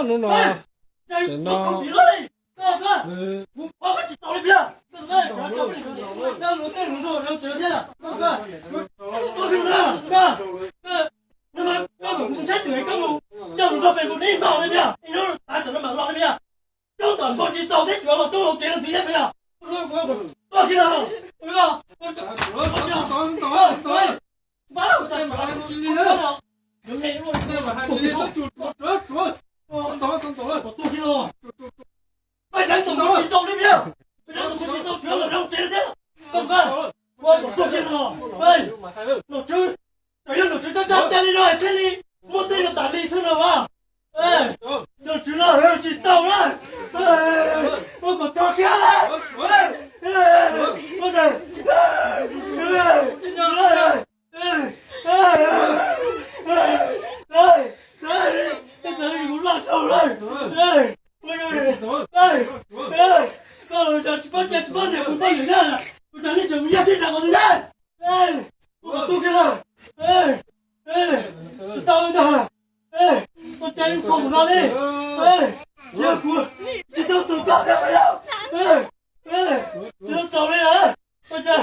Hnub no, Nom tswv, tseem yog nom tswv coj coj tiag li no thiaj li muaj tej no tas li xwb no as. Nom tswv no tsis tau na. Ua kom tag kiag na. Txawm li kuv loj dhau lawm, koj los tsis paub cai tsis paub nyiam kuv poj niam na, kuv cov neeg tseem mus yaj sib nrag qhov twg na. Ua kom tag kiag na. Tsis tau li ntag. Ua cas yuav pom kuv no li. Yog kuv tsis tau txog koj thiab yog. Tsis tau txog li. Ua cas,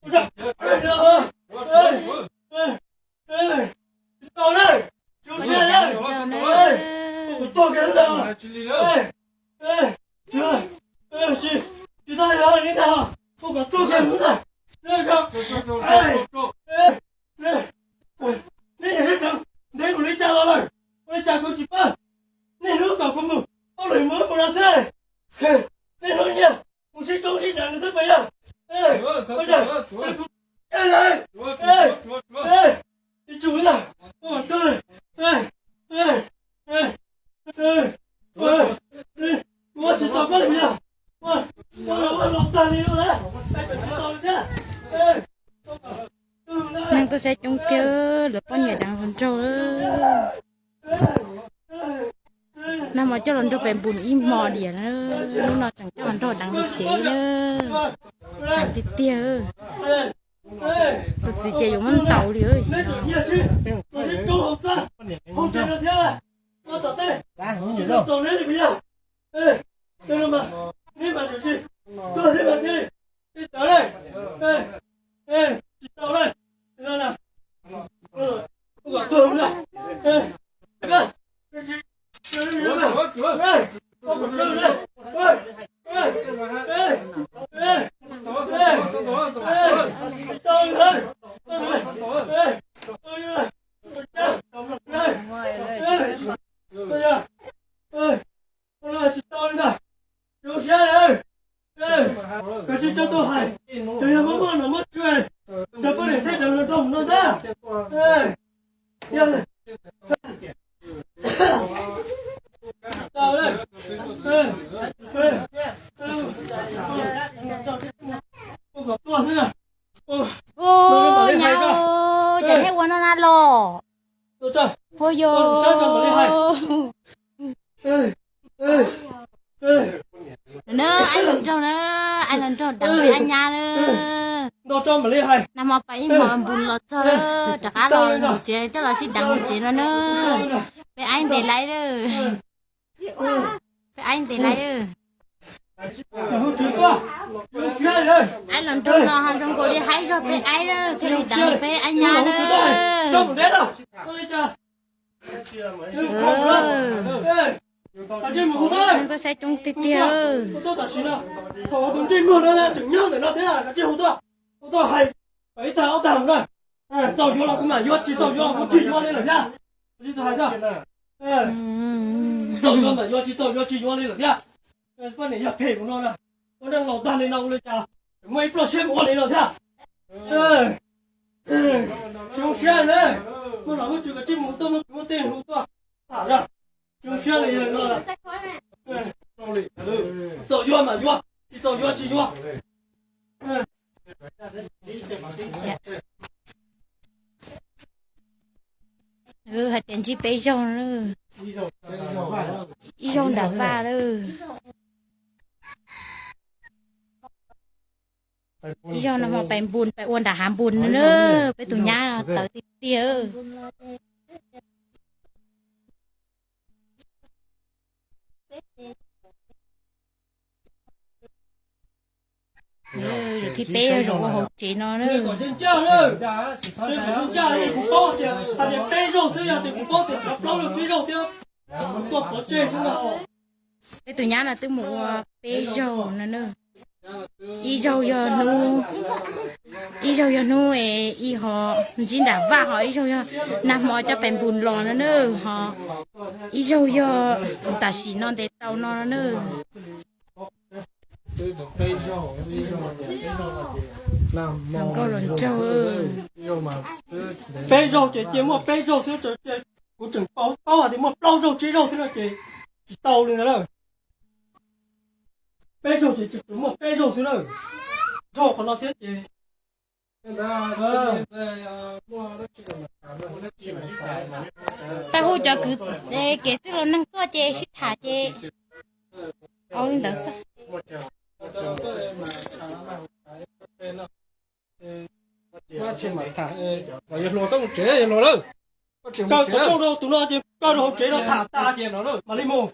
ua cas, tsis tau na. Tsis tau na. Kuv tuag kiag lawm. Tsis tau li ntag. Ua kom tuag kiag lawm ntag. Nej yawm txwv, ntev kuv li cas los lawm, ua li cas kuv tsis pab. Nej hlub kom kuv mus ua luam mus mus no xwb. Nej hlub nyias mus sib txob sib nrag nws xwb puas yog? Ua cas kuv, ib tsum ntag, ua kom tuag. Ua tsis tau koj li puas yog? Ua, ua los ua los tag li no lawm, tseem tsis tau li thiab. Neeg tuaj saib coob tiag, lawv poj niam deev hluas nraug. Nag hmo coj los nrog pem npus ib hmo diam, hnub no tseem coj los nrog deev tsev na. Deev tiag tiag. Tus txiv ces yuav muab ntaus li. Tsis tau li ntag. Zoo siab lawm. Koj tsis tau tuaj hais, tseem yog muab muab nom muab tswv, cov poj niam thiaj deev hluas nraug no ntag. Yog, tau lawm. Ua kom tuag xwb na. Ua, nyab, cas neb ua no na los? Huaj yog na, aib hluas nraug na, aib hluas nraug deev peb ab nyab na. Nag hmo pais ib hmos npus los txog lawm, rov qab los hauv tsev coj los sib deev hauv tsev no na. Peb aib ntev lawm, peb aib ntev lawm. Aib hluas nraug no ho zoo nkaus li haib zog peb aib na, thiaj li deev peb ab nyab na. Neeg tuaj saib coob tiag tiag. Txaus yuav los kuv mam yuav, tsis txaus yuav los kuv tsis yuav li lawm thiab. Txaus yuav mam yuav, tsis txaus yuav tsis yuav li lawm thiab. Poj niam yog phem mus no na, ua neej laus tag li no ua li cas muaj ib pluaj siab mus ua li no thiab. Tsis zoo siab na, muaj nom muaj tswv kav tsij mus tuaj muab kwv muab tij hu tuaj tham na. Tsis zoo siab li no. Txaus yuav mam yuav, tsis txaus yuav tsis yuav. Hais tias ntsib peb zaug, ib zaug nram vaj lawm. Ib zaug no hmo pais npus pais ua nram hav npus na, peb tus nyab tawv tiag tiag. Thib peb yog zaum ua hauv tsev no na. Ncaj, ncaj, kuv paub tias hais tias peb zaug xwb, yog tias kuv paub tias cov plaub zaug tsib zaug thiab, kuv tuaj pov tseg xwb ntag. Peb tus nyab no twb mus ua peb zaug no na. Ib zaug yog hnub, ib zaug yog hnub es ib ho ntsib nram vaj, ho ib zaug yog nag hmo coj pes npus los no na, ho ib zaug yog tam sim no ntes tau no na. Nkauj los nraug. Peb zaug ces cia muaj peb zaug xwb, kuv tseem paub hais tias muaj plaub zaug tsib zaug xwb no ces tsis tau li ntawd lawm. Peb zaug ces tseem muaj peb zaug xwb lawm. Nrog qhov no thiab ces peb hu cov kwv, kev txwj laus neeg tuaj ces sib tham ces ua li ntawd xwb. Koj tseem mus tsev, yog luag txhob mus tsev, yog luag lawm. Koj tseem mus tsev, tus no ces koj rau hauv tsev no tham tas, mam li mus.